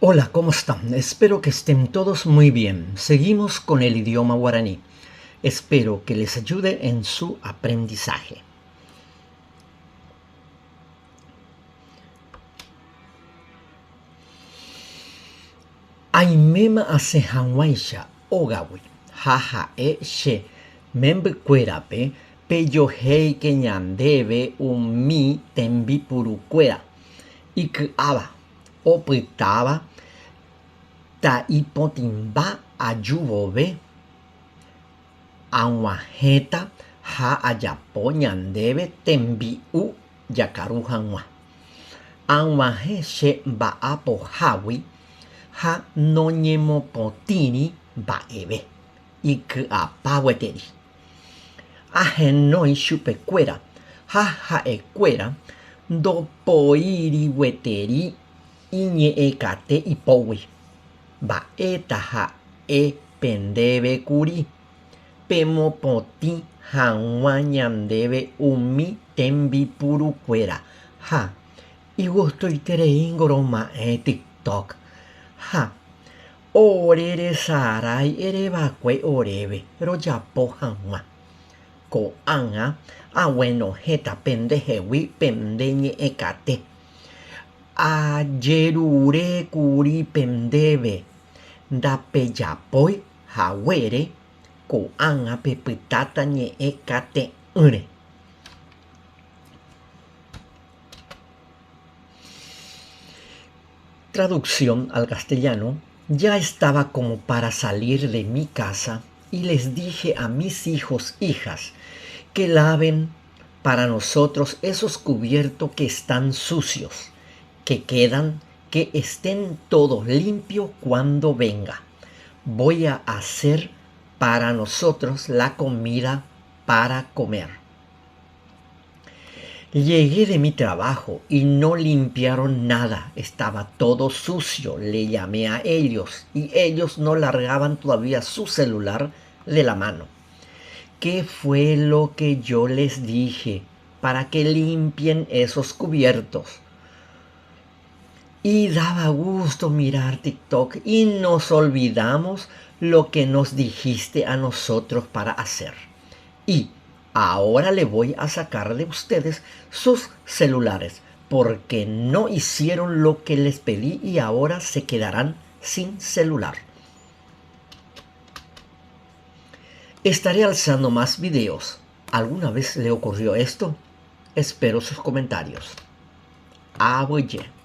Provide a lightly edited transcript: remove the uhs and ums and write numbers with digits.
Hola, ¿cómo están? Espero que estén todos muy bien. Seguimos con el idioma guaraní. Espero que les ayude en su aprendizaje. Aiméma asẽ hag̃uáicha ógagui ha ha'e che membykuérape pejohéike ñandéve umi tembipurukuéra iky'áva opytáva ta'ipotĩmba aju vove ag̃uahẽta ha ajapo ñandéve tembi'u jakaru hag̃ua. Ag̃uahẽ che mba'apohágui ha noñemopotĩri mba'eve, iky'apa gueteri. Ahenói chupekuéra ha ha'ekuéra ndopoíri gueteri iñe'ẽkate ipógui. Mba'éta ha'e pendéve kuri, pemopotĩ hag̃ua ñandéve umi tembipurukuéra ha igustoitereíngo roma'ẽ TikTok ha ore resarái erevakue oréve rojapo hag̃ua. Ko'ág̃a aguenohẽta pendehegui pende ñe'ẽkate. Ajerurékuri pendéve ndapejapói haguére ko'ág̃a pepytáta ñe'ẽ kate'ỹre. Traducción al castellano Ya estaba como para salir de mi casa y les dije a mis hijos, hijas, que laven para nosotros esos cubiertos que están sucios, que quedan, que estén todos limpios cuando venga. Voy a hacer para nosotros la comida para comer. Llegué de mi trabajo y no limpiaron nada, estaba todo sucio. Le llamé a ellos y ellos no largaban todavía su celular de la mano. ¿Qué fue lo que yo les dije para que limpien esos cubiertos? Y daba gusto mirar TikTok y nos olvidamos lo que nos dijiste a nosotros para hacer. Y ahora le voy a sacar de ustedes sus celulares porque no hicieron lo que les pedí y ahora se quedarán sin celular. Estaré alzando más videos. ¿Alguna vez le ocurrió esto? Espero sus comentarios. Aguyje.